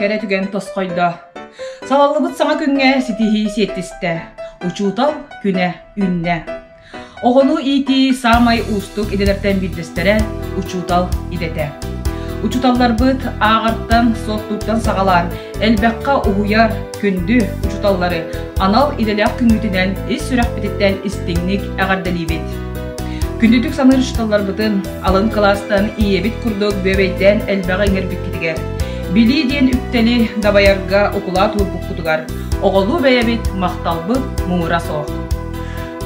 кэрэ түгэн тосхойдо. Салаллыбыт саҥа күҥҥэ ситиһии сиэттистэ. Учуутал күнэ үүннэ. Оҕону иитии саамай уустук идэлэртэн биирдэстэрэ учуутал идэтэ. Учууталларбыт ааҕартан, суоттууттан саҕалаан элбэххэ уһуйар күндү учууталлары анал идэлээх күҥҥүтүнэн ис сүрэхпититтэн истиҥник эҕэрдэлиибит. Күндүтүк саныыр учууталларбытын алын кылаастан ийэбит курдук бүөбэйдээн элбэҕи иҥэрбиккитигэр, билии диэн үктэли дабайарга укулаат уурбуккутугар оҕолуу бэйэбит махталбыт муҥура суох.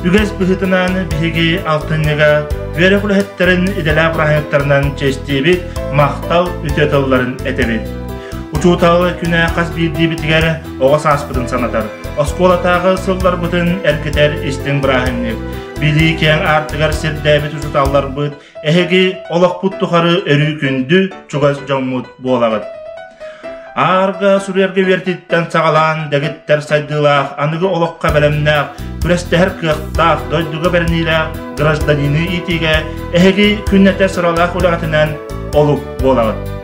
Үгэс быһыытынан биһиги алтынньыга үөрэх үлэһиттэрин идэлээх бырааһынньыктарынан чэстиибит, махтал үтүө тылларын этэбит. Учуутал күнэ хас биирдиибитигэр оҕо сааспытын санатар, оскуолатааҕы сылларбытын эргитэр истиҥ бырааһынньык. Билии киэҥ аартыгар сирдээбит учууталларбыт Эһиги олохпут тухары өрүү күндү, чугас дьоммут буолаҕыт. Аарга суруйарга үөртиттэн саҕалаан дэгиттэр сайдыылаах, аныгы олоххо бэлэмнээх, күрэстэһэр кыахтаах, дойдуга бэриниилээх гражданины иитиигэ эһиги күннэтэ сыралаах үлэҕитинэн олук буолаҕыт.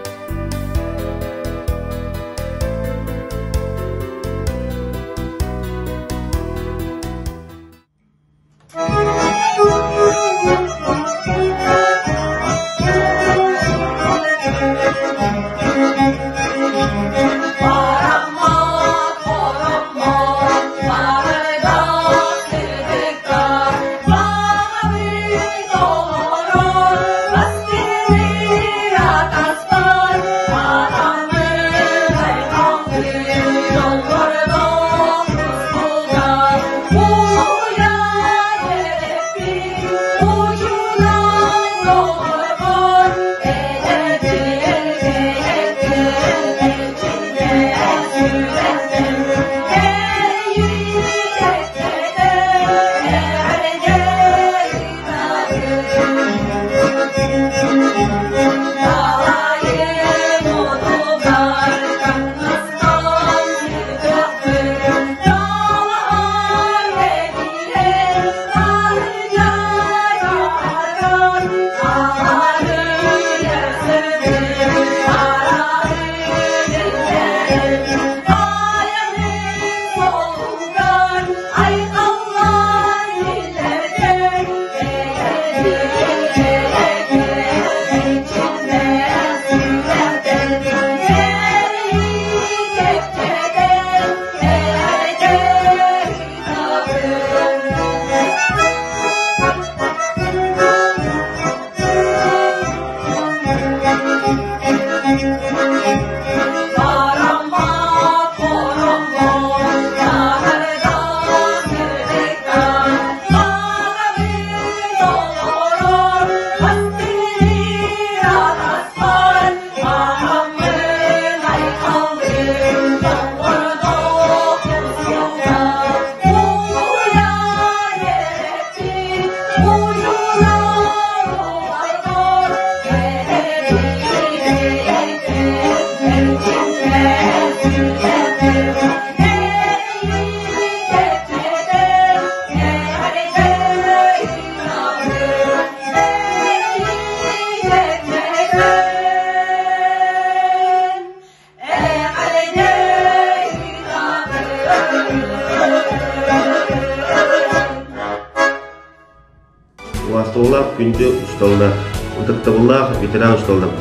Убаастабыллаах күндү учууталлар, ытыктабыллаах ветеран учууталлар!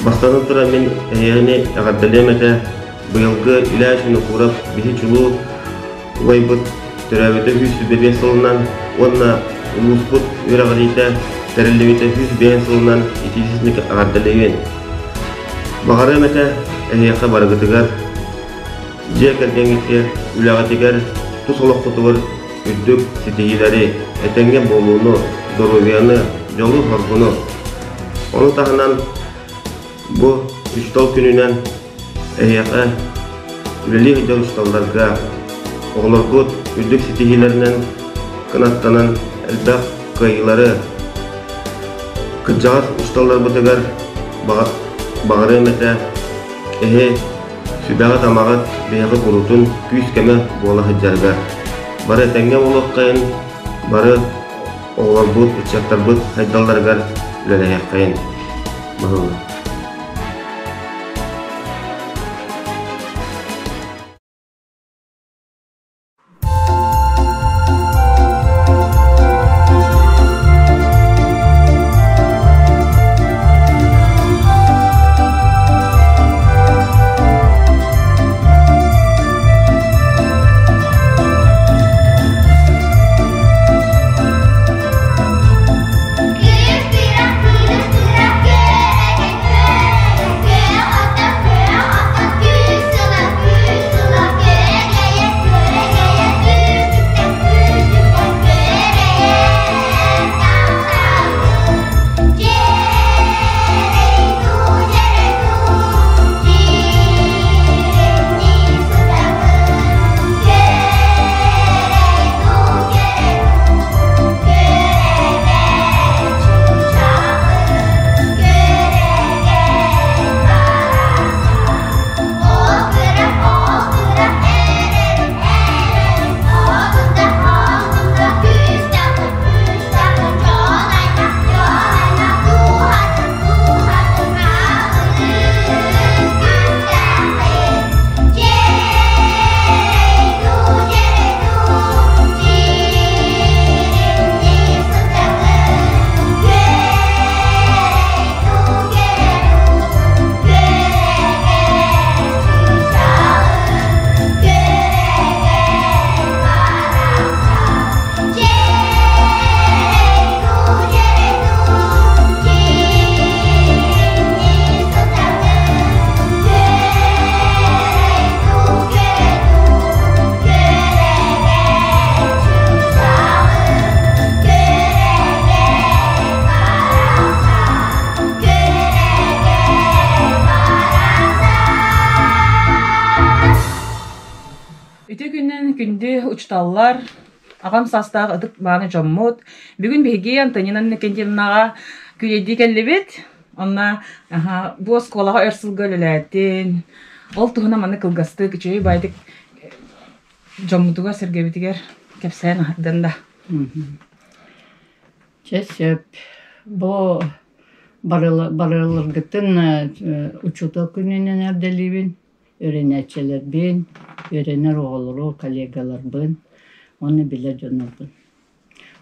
Бастатан туран мин эһиэхэни эҕэрдэлиэм этэ, быйылгы Илья Винокуров биһи чулуу убайбыт төрөөбүтэ 125 сылынан уонна улууспут үөрэҕириитэ тэриллибитэ 105 сылынан итиитисник эҕэрдэлиибин. Баҕарыам этэ эһиэхэ барыгытыгар, дьиэ кэргэҥҥитигэр, үлэҕитигэр, тус олоххутугар үрдүк ситиһиилэри, этэҥҥэ буолууну, доруобуйаны, дьолу-соргуну. Ону таһынан бу үстол күнүнэн эһиэхэ үлэлии сылдьар учууталларга оҕолоргут үрдүк ситиһиилэринэн кынаттанан элбэх кыайыылары кырдьаҕас учууталларбытыгар баҕарыам этэ эһи сүбэҕит-амаҕыт биһиэхэ куруутун күүс-көмө буола сылдьарыгар бары этэҥҥэ буолуоххайын бары оҕолорбут ыччаттарбыт сайдалларыгар үлэлэһиэххэйин баһылла. күнүнэн күндү учууталлар, аҕам саастаах ытык мааны дьоммут. Бүгүн биһиги Антонина Иннокентьевнаҕа күүлэйдии кэллибит. Онно бу оскуолаҕа өр сылга үлэлээтин. Ол туһунан маннык кылгастык, үчүгэй баайдык дьоммутугар-сэргэбитигэр кэпсээн аһардан да. Чэ сөп. Бу барыларгытын учуутал күнүнэн эрдэлиибин. Үөрэнээччилэрбин, үөрэнэр оҕолору, коллегаларбын уонна билэр дьоннорбун.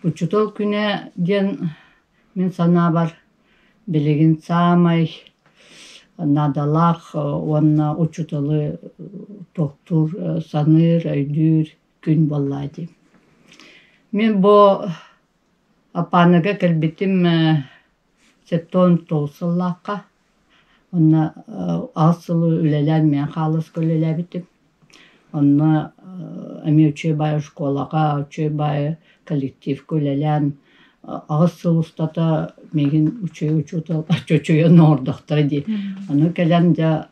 Учуутал күнэ диэн мин санаабар билигин саамай наадалаах уонна учууталы туохтуур, саныыр, өйдүүр күн буолла дии. Мин бу Аппааныга кэлбитим 79 сыллаахха Онно аҕыс сылы үлэлээн миэхэ хаалыска үлэлээбитим. Онно эмиэ үчүгэй баайы школаҕа, үчүгэй баайы коллективка үлэлээн аҕыс сыл устата миигин үчүгэй учуутал чочуйан оҥордохторо дии. Ону кэлэн дьэ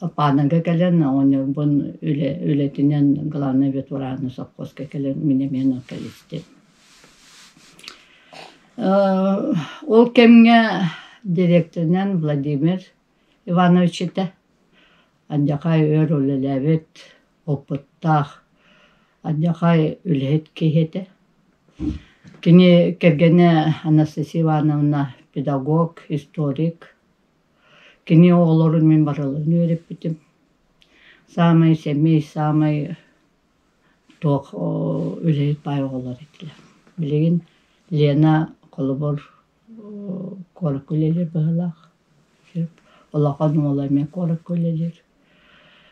Аппааныга кэлэн оҕонньорбун үлэ үлэтинэн главнай ветвраны совхозка кэлэн мин эмиэ кэлистим. Ол кэмҥэ директорынан Владимир Иванович этэ. Алдьархай өр үлэлээбит, опыттаах, алдьархай үлэһит киһи этэ. Кини кэргэнэ Анастасия Ивановна педагог, историк. Кини оҕолорун мин барыларын үөрэппитим. Саамай сэмэй, саамай туох үлэһит баай оҕолор этилэр. Билигин Лена холобур куоракка үлэлиир быһыылаах. Улахан уола эмиэ куоракка үлэлиир.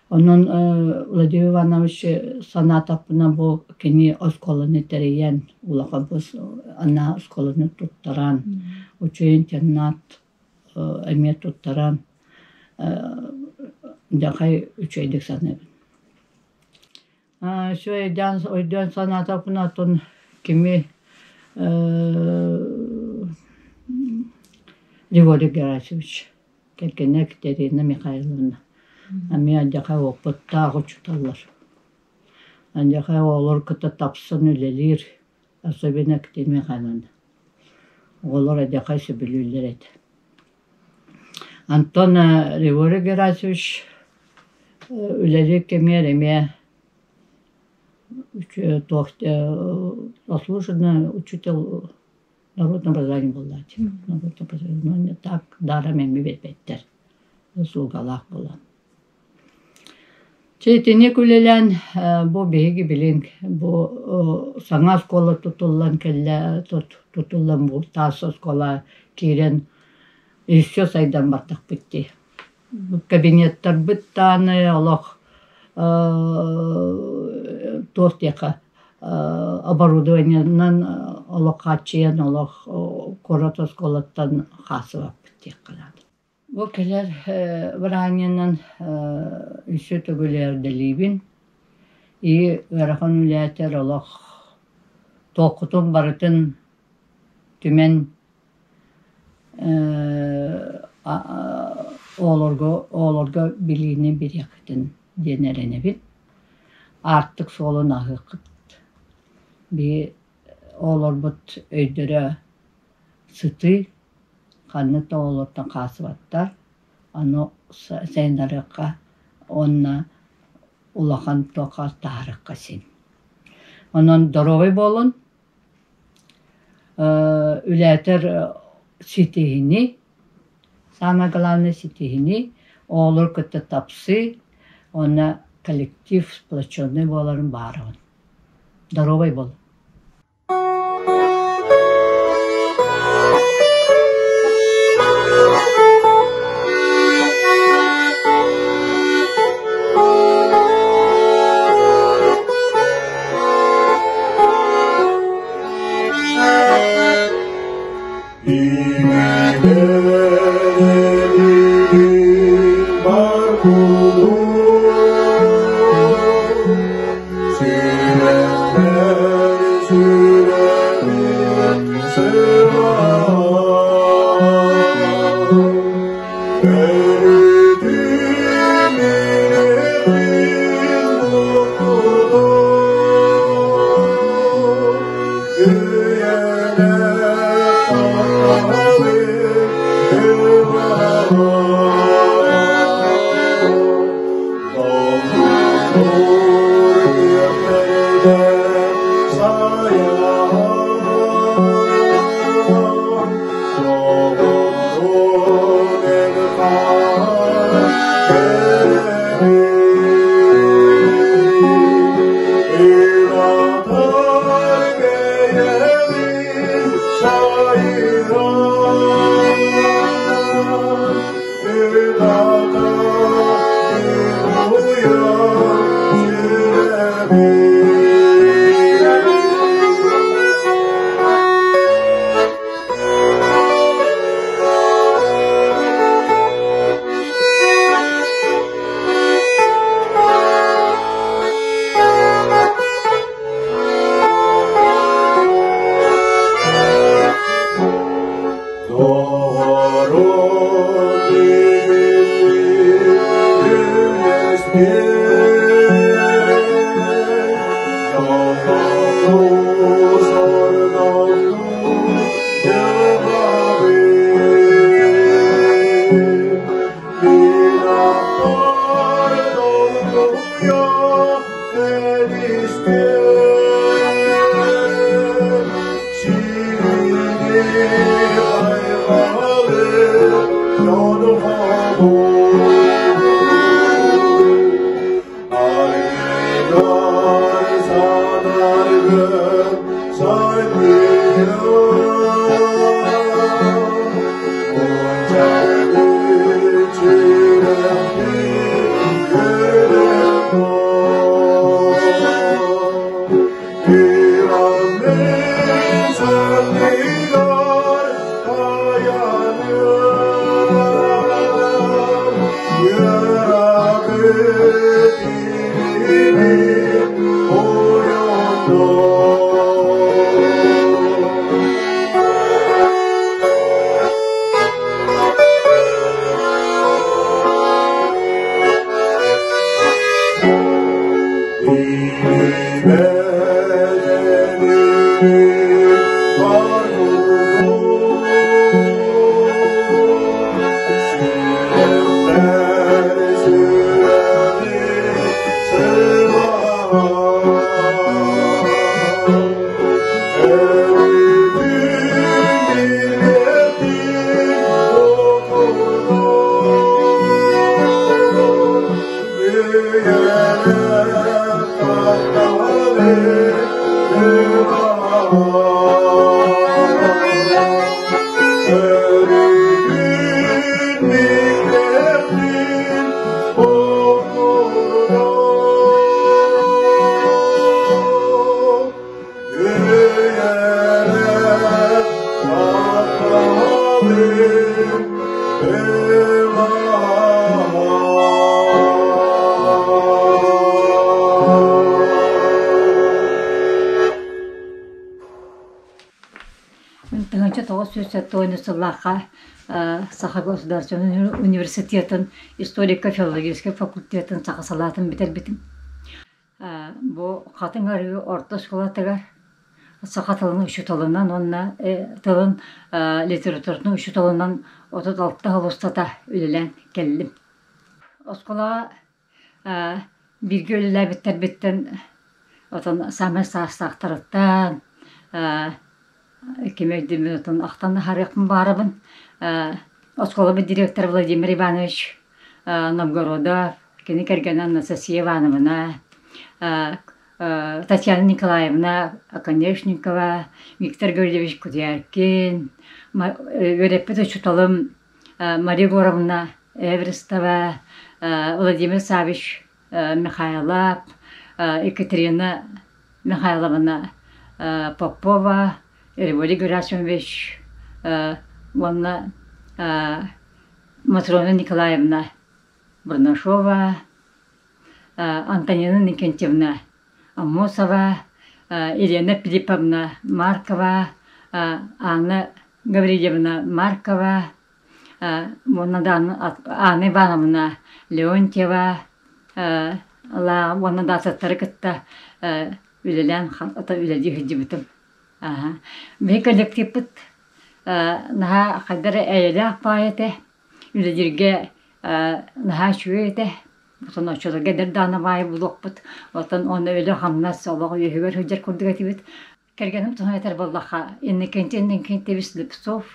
Онон Владимир Иванович санаатахпына бу кини оскуоланы тэрийэн, улахан анаа оскуоланы туттаран, үчүгэй интернат эмиэ туттаран дьахай үчүгэйдик саныыбын. Үчүгэй өйдөөн санаатахпына оттон кими Григорий Герасимович кэргэнэ Екатерина Михайловна эмиэ дьахай опыттаах учууталлар. Дьахай оҕолору кытта тапсан үлэлиир особенно Екатерина Михайловна. Оҕолор эдьэхэй сөбүлүүллэр этэ. Антон Григорий Герасимович үлэлиир кэмигэр эмиэ туох заслуженный учитель народного образования буоллааччы. Народного образования так даром эмиэ биэрбэттэр заслугалаах буолан. Чэ итинник үлэлээн бу биһиги билин бу саҥа оскуола тутуллан кэллэ тутуллан бу таас оскуола киирэн еще сайдан бардахпыт дии. Кабинеттарбыт даҕаны олох туох диэххэ оборудованиенан олох хааччыйан олох куорат оскуолаттан хаалсыбаппыт диэххэ наада. Бу кэлэр быраанньанан өссө төгүл эрдэлиибин. И ыарахан үлээтэр олох туоххутун барытын түмэн оҕолорго оҕолорго билиини бириэххитин диэн эрэнэбин. Аартык суолун аһыаххыт. Биһи оҕолорбут өйдөрө сытыы, ханнык да оҕолортон хаалсыбаттар, ону сайыннарыахха уонна улахан туохха таһаарыахха син. Онон доруобай буолун, үлээтэр ситиһини, самое главное ситиһини, оҕолору кытта тапсыы уонна коллектив сплоченный буоларын баарабын. Доруобай буолун. Бар 1970 сыллаахха Саха государственнай университетын историко-филологическай факультетын саха салаатын бүтэрбитим. Бу Хатыҥ Арыы орто оскуолатыгар саха тылын учууталынан уонна тылын литературатын учууталынан 36 сыл устата үлэлээн кэллим. Оскуолаҕа бииргэ үлэлээбиттэрбиттэн отон саамай саастаахтарыттан ким өйдүүммүн отон ахтан аһарыахпын баарабын. Оскуолабыт директора Владимир Иванович Новгородов, кини кэргэнэ Анастасия Ивановна, Татьяна Николаевна Оконешникова, Виктор Гаврильевич Кудяркин, үөрэппит учууталым Мария Егоровна Эверстова, Владимир Саввич Михайлов, Екатерина Михайловна Попова, Григорий Герасимович уонна Матрена Николаевна Бурнашова, Антонина Никентьевна Аммосова, Елена Филипповна Маркова, Анна Гаврильевна Маркова, уонна Анна Ивановна Леонтьева уонна да атыттары кытта үлэлээн үлэлии сылдьыбытым. Биһи коллективпыт наһаа хайдах эрэ эйэлээх баай этэ, үлэлииргэ наһаа үчүгэй этэ. Оттон оччолорго эдэр даҕаны баайы булуохпут. Оттон уонна үлэ-хамнас олох үөһүгэр сылдьар курдук этибит. Кэргэним туһунан этэр буоллахха, Иннокентий Иннокентьевич Слепцов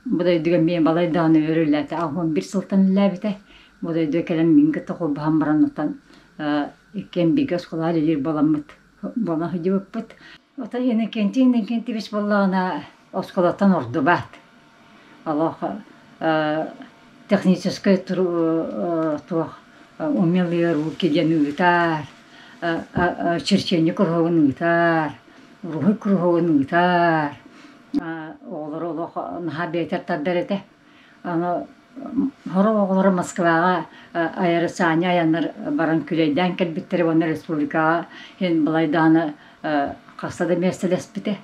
бу дойдуга эмиэ балай даҕаны өр үлэлээтэ. 11 сылтан үлэлээбитэ. Бу дойдуга кэлэн миигин кытта холбоһон баран оттон. Иккиэн бииргэ оскуолаҕа үлэлиир буоламмыт буола сылдьыбыппыт. Оттон Иннокентий Иннокентьевич буоллаҕына оскуолаттан ордубат. Олох техническэй туох умелые руки диэн ыытар, черчение куруһуогун ыытар, уруһуй куруһуогун ыытар. Оҕолору олох наһаа бэйэтэр тардар этэ. Аны сорох оҕолоро Москваҕа айарысаанньа айаннар баран күлэйдээн кэлбиттэрэ уонна республикаҕа иһин балайдааны хаста да миэстэлэспитэ.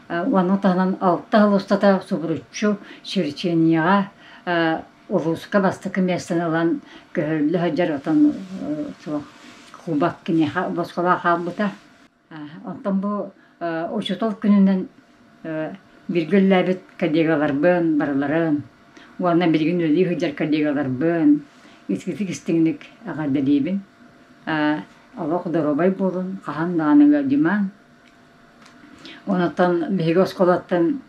Ону таһынан алта сыл устата субуруччу черчениеҕа улууска бастакы миэстэни ылан көһөрүллэ сылдьар отон суох кубок киниэхэ босхолоох хаалбыта. Онтон бу учуутал күнүнэн бииргэ үлэлээбит коллегаларбын барыларын уонна билигин үлэлии сылдьар коллегаларбын итиитик истиҥник эҕэрдэлиибин. Олох доруобай буолун, хаһан даҕаны ыалдьымаҥ. Онтон биһиги оскуолаттан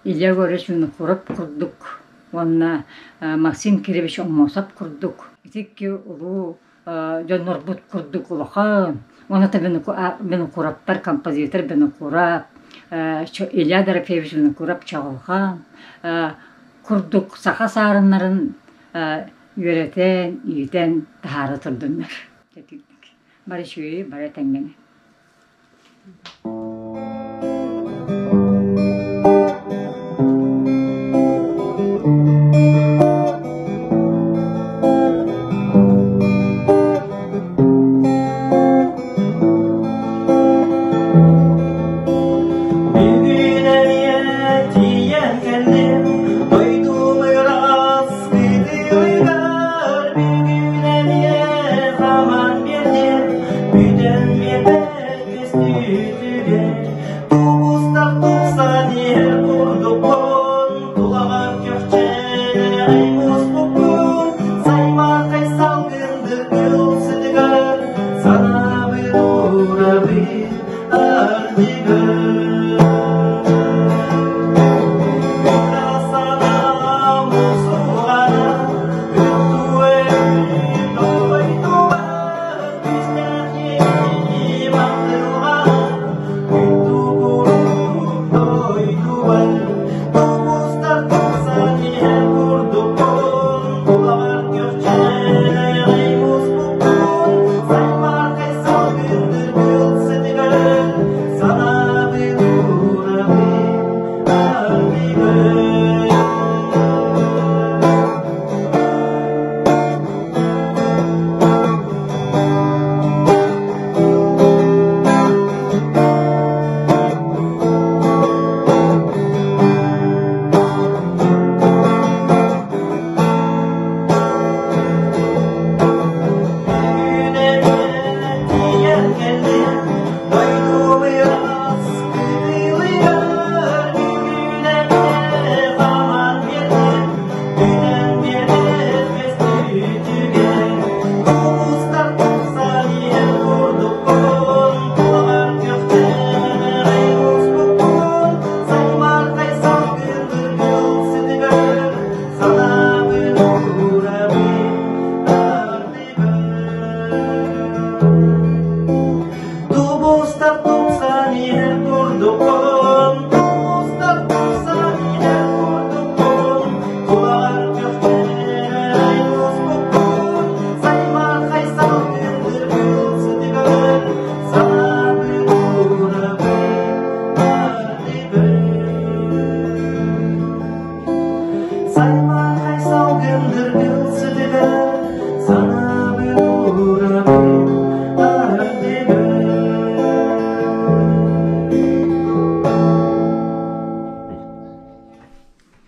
Илья Егорович Винокуров курдук уонна Максим Кирович Аммосов курдук ити икки улуу дьоннорбут курдук улахан уонна Винокуровтар композитор Винокуров, Илья Дорофеевич Винокуров Чаҕылҕан курдук саха саарыннарын үөрэтэн, иитэн таһаара турдуннар. Бары үчүгэйи, бары этэҥҥэни. Бүгүн тиийэн кэллим, дойдум ыраас кытылыгар бүгүн эмиэ хаман биэрдим, бүтэн биэрбэт көстүүтүгэр тубустар тупсан иһэр курдукпун, тулаҕар көхчэҕэй муспуккун, саймаархай салгын дыргыл сытыгар санаабыт уурабыт ардыгар.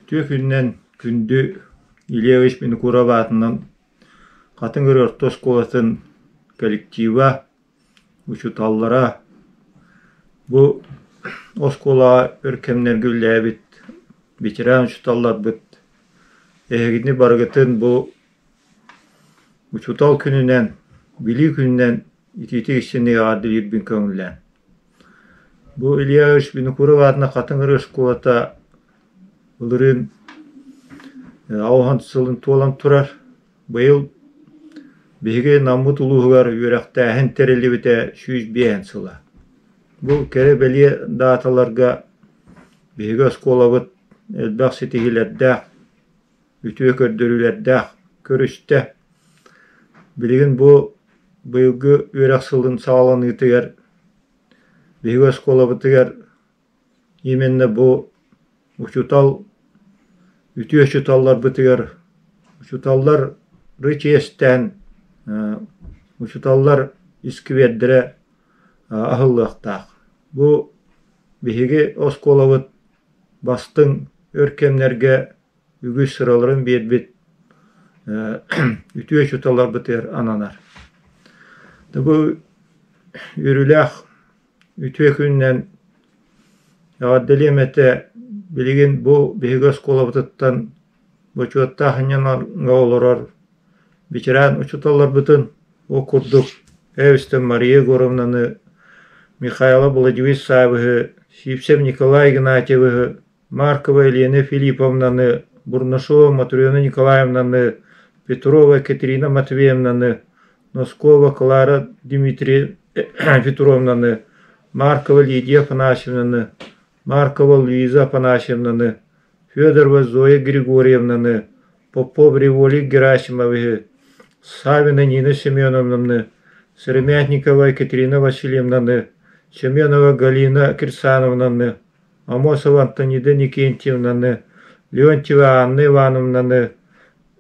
Үтүө күнүнэн күндү Илья Ильич Винокуров аатынан Хатыҥ Ырыа орто оскуолатын коллектива, учууталлара бу оскуолаҕа өр кэмнэргэ үлэлээбит ветеран учууталларбыт эһигини барыгытын бу учуутал күнүнэн, Билии күнүнэн итиитик истиҥник эҕэрдэлиирбин көҥүллээн. Бу Илья Ильич Винокуров аатынан Хатыҥ Ырыа оскуолата былырыын 80 сылын туолан турар. Быйыл Биһиги Наммыт улууһугар үөрэхтээһин тэриллибитэ 105 сыла. Бу кэрэ-бэлиэ дааталарга биһиги оскуолабыт элбэх ситиһиилэрдээх, үтүө көрдөрүүлэрдээх көрүстэ. Билигин бу быйылгы үөрэх сылын саҕаланыытыгар биһиги оскуолабытыгар Именно бу учуутал үтүө учууталларбытыгар учууталлары чиэстээн учууталлар искибиэрдэрэ аһыллыахтаах. Бу биһиги оскуолабыт бастыҥ өр кэмнэргэ үгүс сыраларын биэрбит үтүө учууталларбытыгар ананар. Бу үөрүүлээх Үтүө күнүнэн эҕэрдэлиэм этэ билигин бу биһиги оскуолабытыттан бочуоттаах ньымаҕа олорор ветеран учууталларбытын ол курдук Эвестон Мария Егоровнаны, Михайлов Владимир Саввиһы, Сивцев Николай Игнатьевиһы, Маркова Елена Филипповнаны, Бурнашова Матрена Николаевнаны, Петрова Екатерина Матвеевнаны, Носкова Клара Дмитрий Петровнаны, Маркова Лидия Афанасьевнаны, Маркова Луиза Афанасьевнаны, Федорова Зоя Григорьевнаны, Попов Револий Герасимовиһы, Савина Нина Семеновнаны, Сыромятникова Екатерина Васильевнаны, Семенова Галина Кирсановнаны, Амосова Антонида Никентьевнаны, Леонтьева Анна Ивановнаны,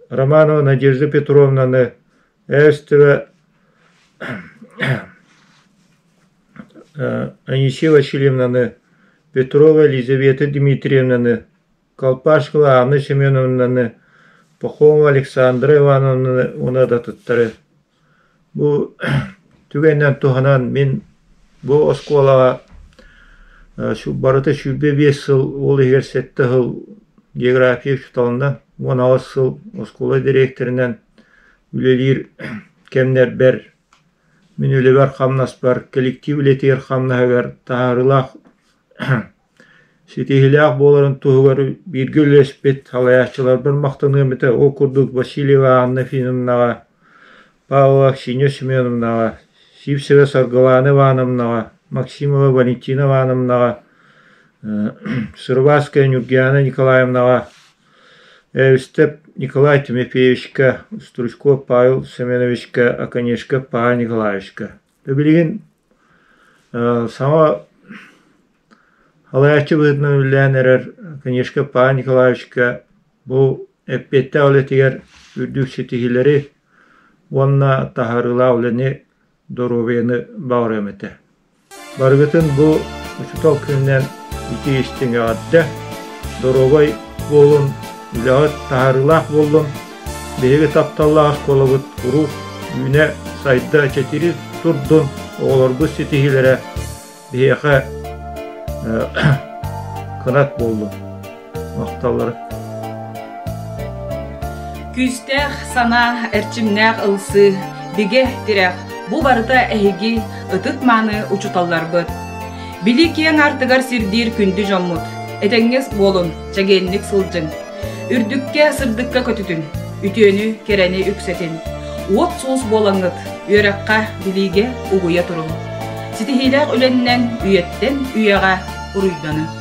Романова Надежда Петровнаны, Эстова Анисия Васильевнаны, Петрова Елизавета Дмитриевнаны, Колпашкова Анна Семеновнаны, Пахомова Александра Ивановнаны уонна да атыттары. Бу түгэнинэн туһанан мин бу оскуолаҕа барыта 25 сыл, ол иһигэр сэттэ сыл география учууталынан, 18 сыл оскуола дириэктэринэн үлэлиир кэмнэрбэр мин үлэбэр-хамнаспар, коллектив үлэтигэр хамнаһыгар таһаарыылаах ситиһиилээх буоларын туһугар бииргэ үлэлэспит салайааччыларбар махтаныам этэ. Ол курдук Васильева Анна Ефимовнаҕа, Павлова Аксинья Семеновнаҕа, Сивцева Саргылаана Ивановнаҕа, Максимова Валентина Ивановнаҕа, Сырваская Нюргиана Николаевнаҕа, Эвстеп Николай Тимофеевичка, Стручков Павел Семеновичка, Оконешков Павел Николаевичка. Билигин саҥа Салайааччы быһыытынан үлэлээн эрэр Конешко Павел Николаевичка бу эппиэттээх үлэтигэр үрдүк ситиһиилэри уонна таһаарыылаах үлэни, доруобуйаны баҕарыам этэ. Барыгытын бу учуутал күнүнэн итии истиҥ эҕэрдэ, доруобай буолун, үлэҕит таһаарыылаах буоллун, биһиги тапталлаах оскуолабыт куруук үүнэ, сайда, чэчирии турдун, оҕолорбут ситиһиилэрэ биһиэхэ кынат буоллун. Махталлары. Күүстээх санаа, эрчимнээх ылсыы, бигэ тирэх бу барыта эһиги ытык-мааны учууталларбыт. Билии киэҥ аартыгар сирдиир күндү дьоммут. Этэҥҥэ буолун, чэгиэнник сылдьыҥ. Үрдүккэ, сырдыкка көтүтүн, үтүөнү, кэрэни үксэтин. Уот суус буолаҥҥыт, үөрэххэ, билиигэ угуйа туруҥ. Ситиһиилээх үлэннэн үйэттэн үйэҕэ уруйданын.